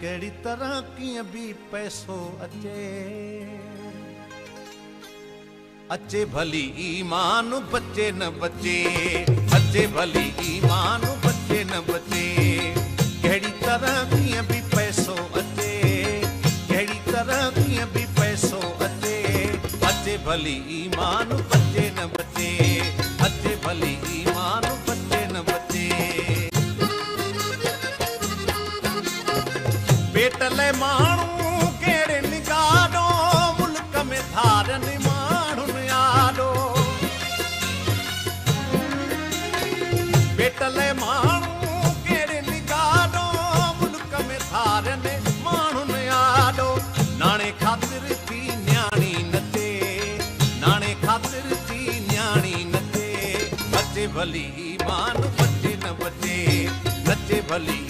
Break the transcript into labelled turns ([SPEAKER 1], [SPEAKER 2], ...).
[SPEAKER 1] ڪهڙي طرح ڪيئن به پئسو اچي. اچي ڀلي ايمان بچي نه بچي، اچي ڀلي ايمان بچي نه بچي. ڪهڙي طرح ڪيئن به پئسو اچي، ڪهڙي طرح ڪيئن به پئسو اچي. اچي ڀلي ايمان بچي نه بچي، اچي ڀلي ايمان بچي نه بچي. پيٽ لاءِ ماڻهو ڪهڙي نگاڏو، ملڪ ۾ ڌارين ماڻهن آڏو. پيٽ لاءِ ماڻهو ڪهڙي نگاڏو، ملڪ ۾ ڌارين ماڻهن آڏو. ناڻي خاطر ٿي نياڻي نچي، ناڻي خاطر ٿي نياڻي نچي. اچي ڀلي ايمان بچي نه بچي، نچي ڀلي